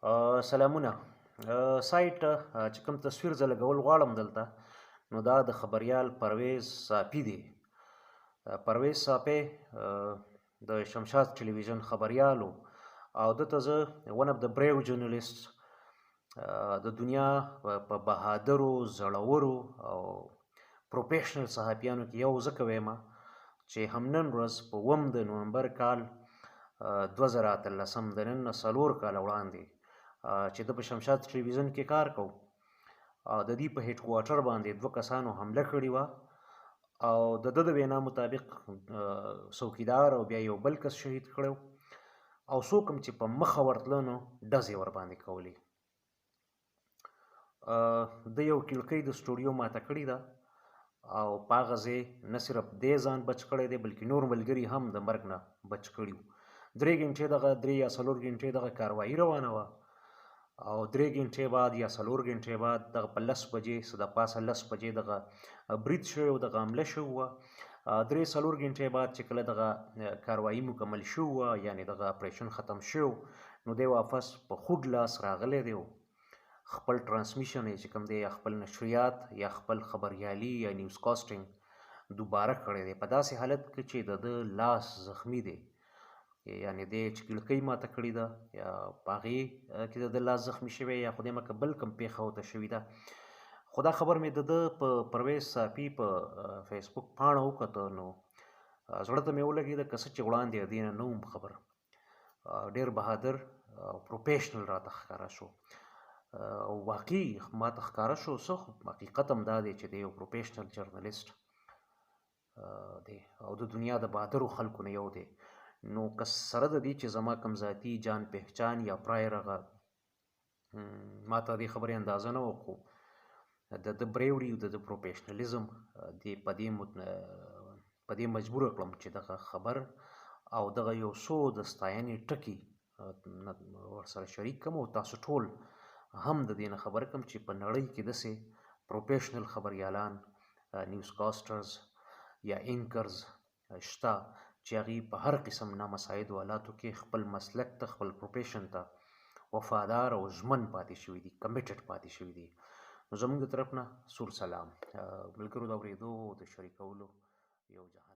سلامونه. سایټ چې کوم تصویر زه لګول غواړم دلته، نو دا د خبریال پرویز ساپي دی. پرویز ساپی د شمشاد ټلویزیون خبریال و، او ده ته زه one of the brave journalist، د دنیا په بهادرو، زړورو او پروفیشنل صحافیانو کې یو ځکه وایم چې هم نن ورځ په 7 د نومبر کال 2018، د نن نه 4 کاله وړاندې چې ده په شمشاد ټلویزیون کې کار کو، د دې په هیډ کوارټر باندې دوه کسانو حمله کړې وه، او د ده د وینا مطابق څوکیدار او بیا یو بل کس شهید کړی، او څوک هم چې په مخه ورتله نو ډزې ورباندې کولې. د یو کړکۍ د سټوډیو ماته کړې ده، او په هغه ځای نه صرف دی ځان بچ کړی دی، بلکې نور ملګري هم د مرګ نه بچ کړي وو. 3 ګنټې دغه، 3 یا 4 ګنټې دغه کاروایی روانه وه، او 3 ګنټې بعد یا 4 ګنټې بعد دغه په 10 بجې، څه د پاسه 10 بجې دغه برید شوی او دغه حمله شوې وه. 3-4 ګنټې بعد چې کله دغه کاروایی مکمل شوې وه، یعنې دغه اپریشن ختم شو، نو دی واپس په خوږ لاس راغلی دی، خپل transmission یې چې کوم دی، یا خپل نشریات یا خپل خبریالي یا news casting دوباره کړی دی، په داسې حالت کې چې د ده لاس زخمی دی، یعنې دی چې کړکۍ ماته کړې ده، یا په هغې کې د ده لاس زخمی شوی، یا خدای مه که بل کوم پېښه ورته شوې ده. خو دا خبر مې د ده په پرویز ساپي په فیسبوک پاڼه وکته، نو زړه ته مې ولګېده، که څه چې وړاندې دې نه نه وم خبر. ډېر بهادر او پروفیشنل راته ښکاره شو، او واقعي ماته ښکاره شو څه، خو حقیقت هم دا دی چې دی یو پروفیشنل جرنلسټ دی او د دنیا د بهادرو خلکو نه یو دی. نو که سره د دې چې زما کوم ذاتي جان پهچان یا prior هغه ماته دې خبرې اندازه نه وه، خو د ده bravery او د ده professionalism دې په دې مجبور کړم چې دغه خبر او دغه یو څو د ستاینې ټکي ورسره شریک کړم، او تاسو ټول هم د دې نه خبر کړم چې په نړۍ کې داسې پروفیشنل خبریالان، news casters یا anchors شته چې هغوی په هر قسم نامساعدو حالاتو کې خپل مسلک ته، خپل profession ته وفادار او ژمن پاتې شوي دي، committed پاتې شوي دي. نو زموږ د طرف نه سور سلام ملګرو، د اورېدو او د شریکولو یو جهان.